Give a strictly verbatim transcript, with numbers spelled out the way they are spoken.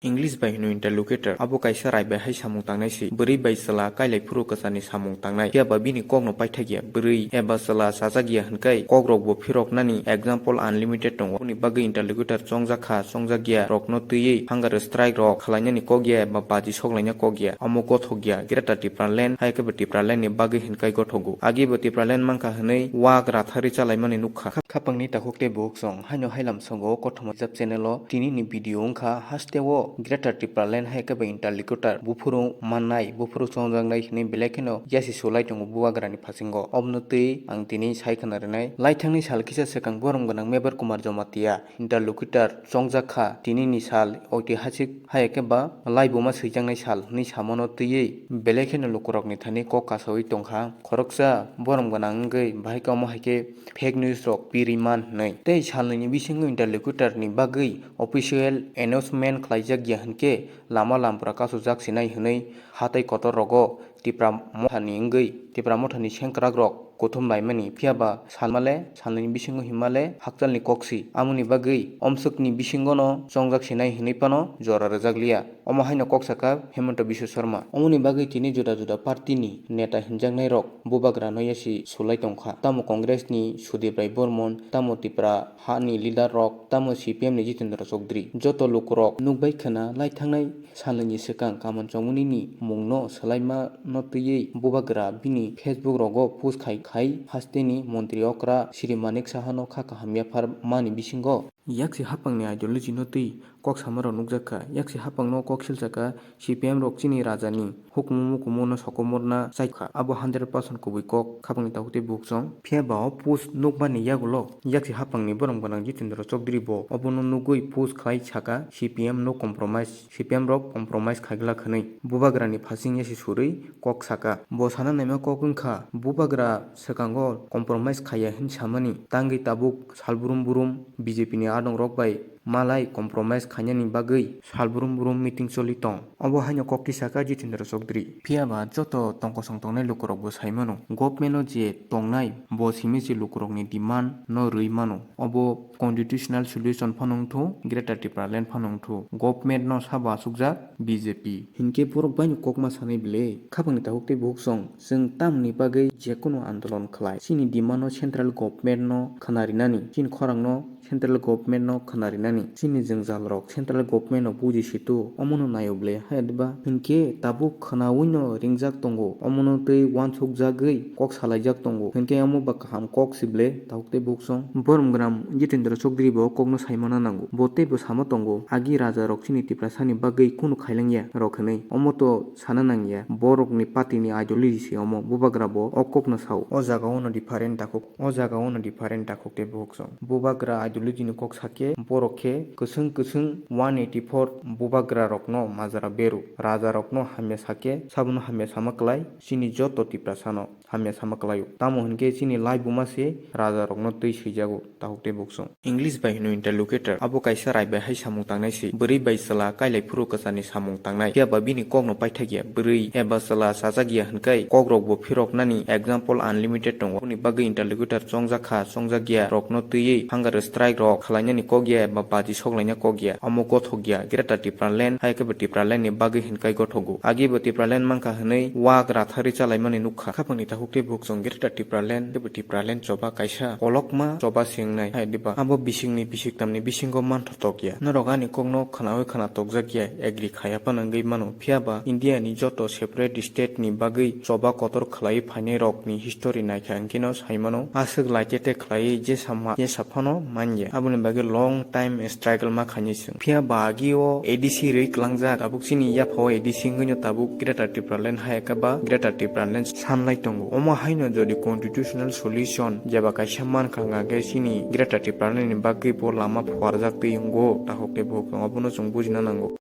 English bai hino interlocutor, abo kaisa rai bai hai samung tangnai se, bwrwi bai chwla kailai phuru kwchani samung tangnai, phiya ba bini kokno paithakya, bwrwi eba chwla chajak ya hwnkhai kokrokbo phiroknani example unlimited tongo. Aboni bagwi interlocutor chongjak kha, chongjak ya rokno twiwi hunger strike rok khwlainani kok ya eba baji soklaina kok ya, omo gothok ya Greater Tipraland hai khe bo Tipraland ni bagwi hwnkhai gothogo. Agi bo Tipraland mankha hwnwi wak ratharwi chalaimani nukha. Khapangni takhuk tei bukhuk song haino hailam songo kothoma jab channel o tini ni video wngkha haste o Greater Tipraland hai khe bo interlocutor buphuru mannai, buphuru chongjaknai hwnwi belai kheno yasi sulai tongo bubagrani phasingo. Obwno twi ang tini sai khna rwnai. Laithangni sal kisa swkang borom gwnang Mebar Kumar Jamatia interlocutor chongjak kha, tini ni sal oitihasik hai khe ba laibuma swijaknai sal hwnwi samano twiwi belai kheno lukurokni thani kok kasaui tongkha. Khoroksa borom gwnang wngwi bahai khe omo hai khe fake news rok pirwi man hwnwi. Tei salnwini bisingo interlocutor ni bagwi official announcement khlaijak ya hwnkhe lama lampra kasujak sinai hwnwi hatai kotor rogo Tipra mothani wngwi Tipra mothani sengkrak rok kuthum laimani, phiya ba salmale salnwini bisingo himmale hakchalni koksi. Amoni bagwi omswkni bisingono chongjak sinai hwnwi phano jora rwjak liya. Omo haino kok saka Himanta Biswa Sarma. Omoni bagwi tini juda juda party ni neta hinjaknai rok bubagrano yasi sulai tongkha. Tamo Congress ni Sudip Rai Bormon, tamo Tipra hani leader rok, tamo C P M ni Jitendra Chaudhary. Joto lukurok nukbai khwna laithangnai salnwini swkang Kaman Chowmani ni mungno swlaima no twiwi bubagra bini Facebook rogo post khai khai hasteni montri okra Shri Manik Saha no kha kaham yaphar mani bisingo yaksi hapangni ideology no twi kok samarok nukjak kha. Yaksi hapangno kok silsa kha, C P M rok chini rajani hukumu mukumu no sokomorna chai kha. Abo hundred percent kubui kok, khapangni takhuk tei bukhuk song. Phiya ba o post nukmani yagulo yaksi hapangni borom gwnang Jitendra Chaudhary bo obono nugwi post khlai saka, C P M no compromise, C P M rok compromise khaiglak hwnwi bubagrani phasing yasi surwi kok saka. Bo sana naima kok wngkha, bubagra swkango compromise khaiya hwn samani, tangwi tabuk sal brum brum B J P ni adongrok bai malai compromise khainani bagwi sal brum brum meeting choli tong. Obo haino kok twi saka Jitendra Chaudhary. Phiya ba joto tongkosong tongnai lukurokbo sai mano, government o je tongnai bo simi se lukurokni demand no rwi mano. Obo constitutional solution phano wngthu, Greater Tipraland phano wngthu. Government no sabo achukjak B J P. Hinkhe borok baino kokma sanai bwle. Khapangni takhuk tei bukhuk song, chwng tamni bagwi jekunu andolon khlai. Chini demand no central government no khna rinani. Chini khorang no central government no khna rinani. Chini jwngjal rok central government no buji situ. Omono naio bwle. Hai diba? Hinkhe tabuk khnaui no ringjak tongo. Omono tei uansuk jagwi kok salaijak tongo. Hinkhe omo ba kaham kok si bwle. Takhuk tei bukhuk song. Borom gwnang Jitendra Chaudhary bo kokno saimana nango. Bo teibo sama tongo. Agi raja rok chini Tiprasani bagwi kunu khailangya rok hwnwi. Omo to sana nangya. Borokni party ni ideology se omo. Bubagra bo o kokno sao. O jaga o no different takhuk. O jaga o no different takhuk tei bukhuk song. Bubagra ideology ni kok sakhe borok khe kwchwng kwchwng one eighty four bubagra rokno majra beru. Raja rokno hamya sakhe sabono hamya sama klai. Chini joto Tiprasano hamya sama klaio. Tamo hwn khe chini laibuma se raja rokno twi swijago, takhuk tei bukhuk song. English bai hino interlocutor, abo kaisa rai bai hai samung tangnai se. Bwrwi bai chwla kailai phuru kwchani samung tangnai. Phiya ba bini kokno paithak ya, bwrwi eba chwla chajak ya hwnkhai kokrokbo phiroknani example unlimited tongo. Aboni bagwi interlocutor chongjak kha, chongjak ya rokno twiwi hunger strike rok khwlainani kok ya eba baji soklaina kok ya. Omo gothok ya Greater Tipraland, hai khe bo Tipraland ni bagwi hwnkhai gothogo. Agi bo Tipraland mankha hwnwi wak ratharwi chalaimani nukha. Khapangni takhuk tei bukhuk song Greater Tipraland, khe bo Tipraland choba kaisa kolokma choba se wngnai, hai diba? Abo bisingni bisiktamni bisingo manthotok ya. Norok ani kokno khwnaui khwnatokjak ya, agree khaiya phano wngwi mano. Phiya ba India ni joto separate state ni bagwi choba kotor khwlaiwi phainai rokni history naikha hwnkhe no sai mano. Aswk laitete khwlaiwi jesa ma-, jesa phano manya. Aboni bagwi long time struggle ma khainai chwng. Phiya ba agi o A D C rwi kwlangjak, tabuk chini yapha o A D C wngwi no tabuk Greater Tipraland hai khe ba Greater Tipraland sanlai tongo. Omo haino jodi constitutional solution jeba kaisa mankha hwnkha khe chini Greater Tipraland ni bagwi bo lama phuarjak twi wngo, takhuk tei bukhuk song, abono chwng bujina nango.